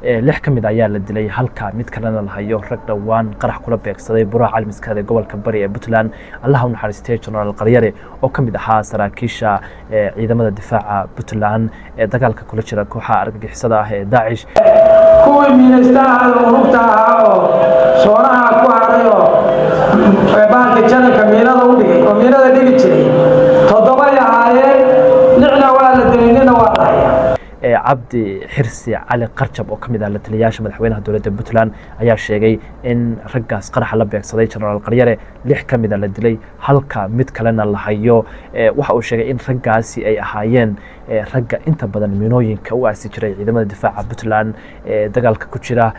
Lix ka mid ayaa la dilay, halka mid kalena la hayo. Rag dhowaan qarax kula beegsaday Buraha Calmiskaad ee gobolka Bari ee Puntland Allaha u naxariistay Jenaraal Qaryare, oo ka mid ahaa saraakiisha ciidamada difaaca Puntland ee dagaalka kula jira kooxaha argagixisada ah ee Daacish. Kuwii miinaysta ahaa, unugta ahaa oo soonaha ku haray oo bahalka jananka miinada u dhigay oo miinada dhigi jiray, toddobay ahaayeen. Lixna waa la dilay, nina waa la hayaa. Cabdi Xirsi Cali Qarjab, oo ka mid ah la taliyayaasha madaxweynaha dowladda Puntland, ayaa sheegay in raggaas qaraxa la beegsaday Jenaraal Qaryare lix ka mida la dilay, halka mid kalena la hayo. Waxa uu sheegay in raggaasi ay ahaayeen ragga inta badan miinooyinka u aasi jiray ciidamada difaaca Puntland ee dagaalka ku jira,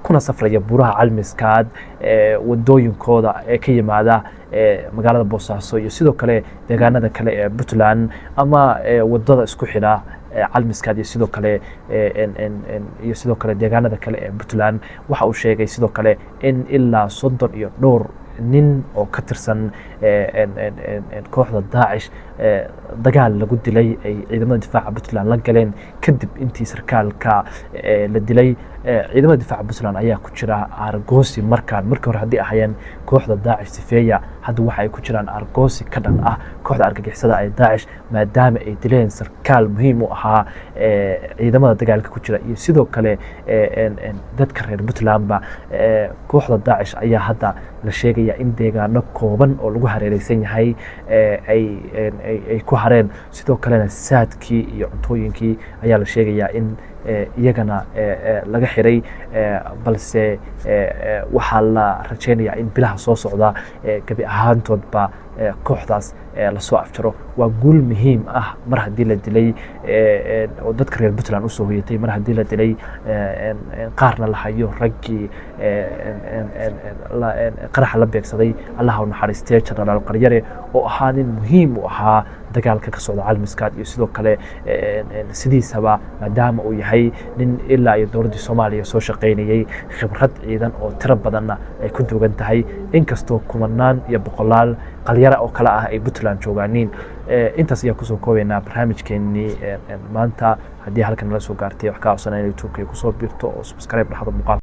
kuna safraya Buuraha Calmiskaad, wadooyinkooda ee ka yimaada magaalada Boosaaso iyo sidoo kale deegaanada kale ee Puntland, ama wadada isku xidha Calmiskaad iyo sidoo kale deegaanada kale ee Puntland. Waxa uu sheegay sidoo kale in ilaa 30 iyo dhowr nin oo ka tirsan kooxda Daacish dagaal lagu dilay ay ciidamada difaaca Puntland la galeen kadib intii sarkaalka la dilay. Ciidamada difaaca Puntland ayaa ku jira aargoosi markaan. Markii hore haddii ahaayeen kooxda Daacish sifeeya, hadda waxa ay ku jiraan aargoosi ka dhan ah kooxda argagixisada ee Daacish, maadaama ay dileen sarkaal muhiim u ahaa ciidamada dagaalka ku jira iyo sidoo kale dadka reer Puntlandba. Kooxda Daacish ayaa hadda la sheegaya in deegaano kooban oo lagu hareereysan yahay ay ku hareen. Sidoo kalena saadkii iyo cuntooyinkii ayaa la sheegayaa in iyagana laga xiray, balse waxaa la rajeynayaa in bilaha soo socda gebi ahaantoodba kooxdaas lasoo afjaro. Waa guul muhiim ah mar haddii la dilay oo dadka reer Puntland usoo hoyatay, mar haddii la dilay qaarna la hayo raggii qaraxa la beegsaday Allaha u naxariistee Jenaraal Qaryare, oo ahaa nin muhiim u ahaa dagaalka ka socda Calmiskaad iyo sidoo kale sidiisaba, maadaama uu yahay nin ilaa iyo dowladdii Soomaaliya soo shaqaynayey, khibrad ciidan oo tiro badanna ay ku dugan tahay, inkastoo kumanaan iyo boqolaal Qalyara oo kale ah ay Puntland joogaaniin. Intaas ayaa kusoo koobaynaa barnaamijkeenii maanta. Haddii halkan nala soo gaartay, wax kaa codsanaya in YouTube-ka kusoo biirto oo subscribe dhexda muuqaalka.